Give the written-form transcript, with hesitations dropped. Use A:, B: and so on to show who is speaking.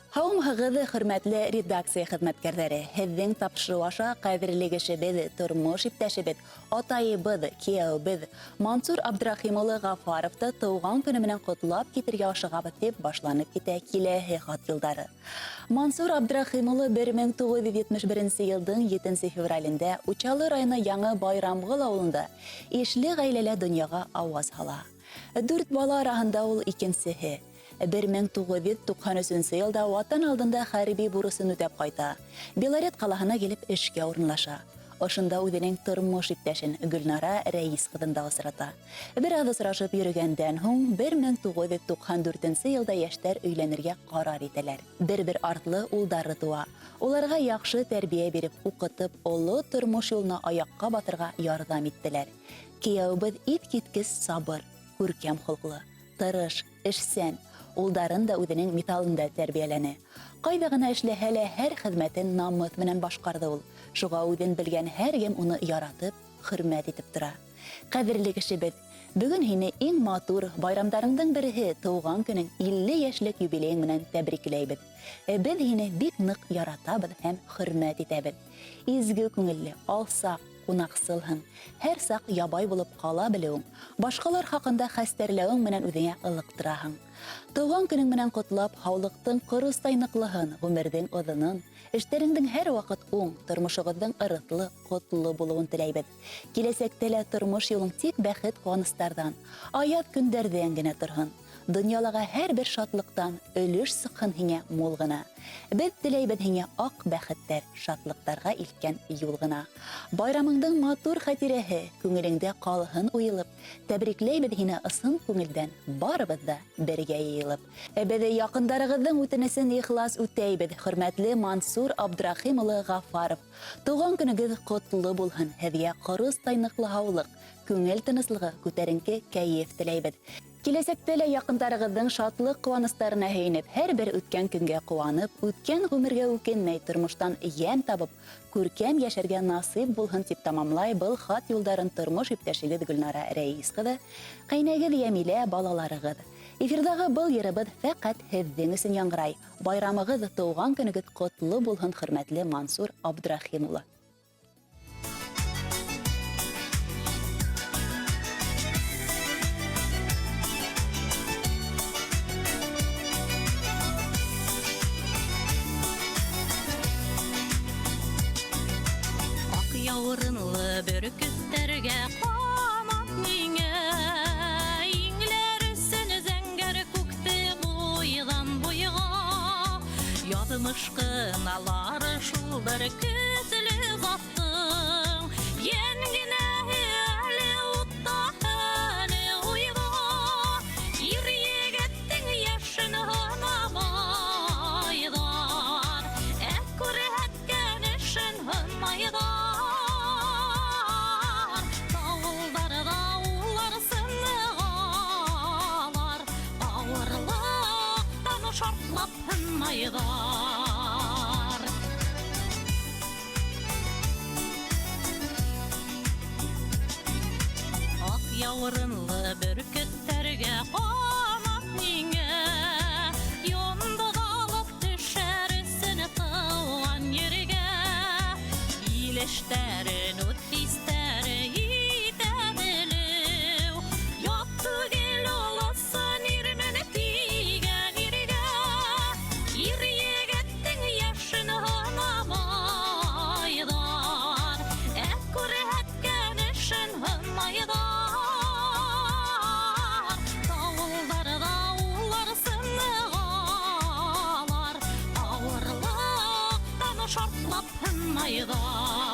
A: Һаумыһығыҙ, хөрмәтле редакция хеҙмәткәрҙәре! Һеҙҙең тапшырыу аша ҡәҙерле кешебеҙ, тормош иптәшебеҙ, атайыбыҙ, кейәүебеҙ Мансур Абдрахим улы Ғафаровты тыуған көнө менән ҡотлап китергә ашығабыҙ, тип башланып китә киләһе хат юлдары. Мансур Абдрахим улы 1971 йылдың 7 февралендә Учалы районы Яңы Байрамғол ауылында ишле ғаиләлә донъяға ауаз һала. Дүрт бала араһында ул икенсеһе. 1993 йылда Ватан алдында хәрби бурысын үтәп ҡайта. Белорет ҡалаһына килеп эшкә урынлаша. Ошонда үҙенең тормош иптәшен Гөлнара Рәис ҡыҙын да осрата. Бер аҙ осрашып йөрөгәндән һуң 1994 йылда йәштәр өйләнергә ҡарар итәләр. Бер-бер артлы улдары туа. Уларға яҡшы тәрбиә биреп, уҡытып, оло тормош юлына аяҡҡа баҫырға ярҙам иттеләр. Кейәүебеҙ иҫ-киткес сабыр, күркәм холҡло, тырыш, эшсән, улдарын да үҙенең миҫалында тәрбиәләне. Ҡайҙа ғына эшләһә лә, һәр хеҙмәтен намыҫ менән башҡарҙы ул. Шуға үҙен белгән һәр кем уны яратып, хөрмәт итеп тора. Ҡәҙерле кешебеҙ, бөгөн һине иң матур байрамдарыңдың береһе, тыуған көнөң, 50 йәшлек юбилейың менән тәбрикләйбеҙ. Беҙ һине бик ныҡ яратабыҙ һәм хөрмәт итәбеҙ. Изге күңелле, алсаҡ, ҡунаҡсылһың. Һәр саҡ ябай булып ҡала белеүең, башҡалар хаҡында хәстәрләүең менән үҙеңә ылыҡтыраһың. Тыуған көнөң менән ҡотлап, һаулыҡтың ҡоростай ныҡлыһын, ғүмерҙең оҙонон, эштәреңдең һәр ваҡыт уң, тормошоғоҙҙоң ырыҫлы, ҡотло булыуын теләйбеҙ. Киләсәктә лә тормош юлың тик бәхет ҡыуаныстарҙан, аяҙ көндәрҙән генә торһон. Донъялағы һәр бер шатлыҡтан өлөш сыҡһын һиңә мул ғына. Беҙ теләйбеҙ һиңә аҡ бәхеттәр, шатлыҡтарға илткән юл ғына. Байрамыңдың матур хәтирәһе күңелеңдә ҡалһын уйылып, тәбрикләйбеҙ һине ысын күңелдән, барыбыҙ ҙа бергә йыйылып. Беҙ яҡындарығыҙҙың үтенесен ихлас үтәйбеҙ, хөрмәтле Мансур Абдрахим улы Ғафаров. Тыуған көнөгөҙ ҡотло булһын, һеҙгә ҡоростай ныҡлы һаулыҡ, күңел тыныслығы, күтәренке кәйеф теләйбеҙ. Киләсәктә лә яҡындарығыҙҙың шатлыҡ ҡыуаныстарына һөйөнөп, һәр бер үткән көнгә ҡыуанып, үткән ғүмергә үкенмәй, тормоштан йәм табып, күркәм йәшәргә насыйп булһын, тип тамамлай был хат юлдарын тормош иптәшегеҙ Гөлнара Рәис ҡыҙы, ҡәйнәгеҙ Йәмилә, балаларығыҙ. Эфирҙағы был йырыбыҙ фәҡәт һеҙҙең өсөн яңғырай. Байрамығыҙ, тыуған көнөгөҙ ҡотло булһын, хөрмәтле Мансур Абдрахим улы.
B: Аҡ яурынлы бөркөттәргә ҡанат миңә, иңләр өсөн зәңгәр күкте буйҙан буйға. Яҙмыш ҡыналар шул бер көслө заттың, йән генәһе әле утта, әле уйҙа. Ир егеттең йәшен һанамайҙар, ә күрһәткән эшен һынайҙар. Тауылдарҙа улар сынығалар, ауырлыҡтан шартлап һынмайҙар. Аҡ яурынлы бөркөттәргә ҡанат ниңә, йондоҙ алып төшәр өсөн тыуған ергә. Ил эштәрен үҙ хистәре итә белеү, ят түгел ул ысын ирмен тигән иргә. Ир егеттең йәшен һанамайҙар, ә күрһәткән эшен һынайҙар. Тауылдарҙа улар сынығалар, ауырлыҡтан шартлап һынмайҙар.